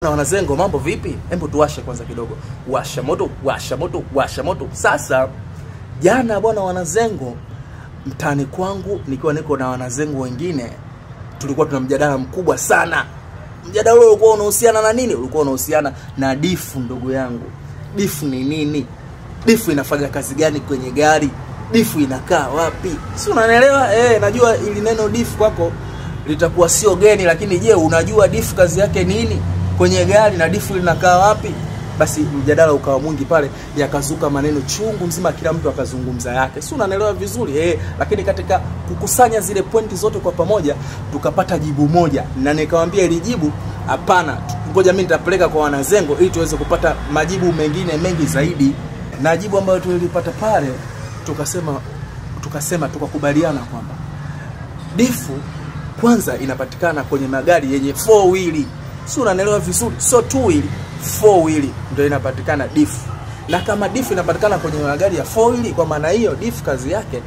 Na wanazengo, mambo vipi? Hebu tuwashe kwanza kidogo. Washa moto, washa moto, washa moto. Sasa jana bwana wanazengo, mtaani kwangu nikiwa niko na wanazengo wengine, tulikuwa tuna mjadala mkubwa sana. Mjadala ule ulikuwa unahusiana na nini? Ulikuwa unahusiana na difu, ndugu yangu. Difu ni nini? Difu inafanya kazi gani kwenye gari? Difu inakaa wapi? Si unanielewa? Najua ili neno difu kwako litakuwa sio geni, lakini je, unajua difu kazi yake nini kwenye gari na difu linakaa wapi? Basi mjadala ukawa mwingi pale, yakazuka maneno chungu mzima, kila mtu akazungumza yake. Si unanielewa vizuri? Lakini katika kukusanya zile pointi zote kwa pamoja tukapata jibu moja, na nikamwambia ili jibu hapana, ngoja mimi nitapeleka kwa wanazengo ili tuweze kupata majibu mengine mengi zaidi. Na jibu ambayo tulilipata pale, tukasema tukakubaliana kwamba difu kwanza inapatikana kwenye magari yenye 4 wheel. Si unanielewa vizuri? Sio 2 wheel, 4 wheel ndio inapatikana difu. Na kama difu inapatikana kwenye magari ya 4 wheel, kwa maana hiyo difu kazi yake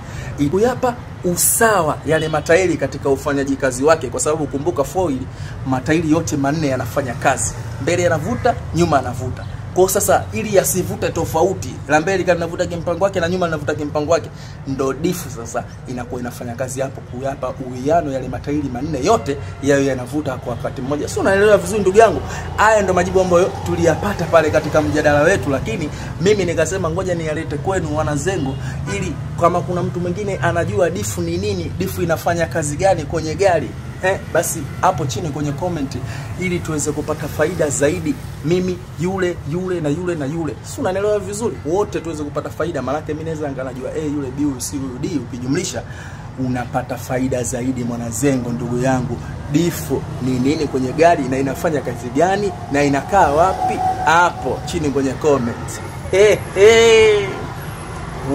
kuyapa usawa yale matairi katika ufanyaji kazi wake, kwa sababu kumbuka 4 wheel matairi yote manne yanafanya kazi. Mbele yanavuta, nyuma yanavuta. Kwa sasa ili yasivute tofauti, la mbele linavuta kimpango wake na nyuma linavuta kimpango wake, ndo difu sasa inakuwa inafanya kazi hapo kuyapa uwiano yale matairi manne yote yayo yanavuta kwa wakati mmoja. Si unaelewa vizuri ndugu yangu? Haya ndo majibu ambayo tuliyapata pale katika mjadala wetu, lakini mimi nikasema ngoja niyalete kwenu wanazengo, ili kama kuna mtu mwingine anajua difu ni nini, difu inafanya kazi gani kwenye gari, basi hapo chini kwenye comment, ili tuweze kupata faida zaidi. Mimi, yule, yule na yule na yule. Si unanielewa vizuri? Wote tuweze kupata faida. Maana mimi naweza angalijua A, yule B, C, D, ukijumlisha unapata faida zaidi mwanazengo ndugu yangu. Difu ni nini kwenye gari na inafanya kazi gani na inakaa wapi? Hapo chini kwenye comment.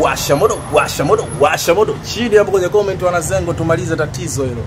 Washa moto, washa moto, washa moto. Chini hapo kwenye comment wanazengo, tumalize tatizo hilo.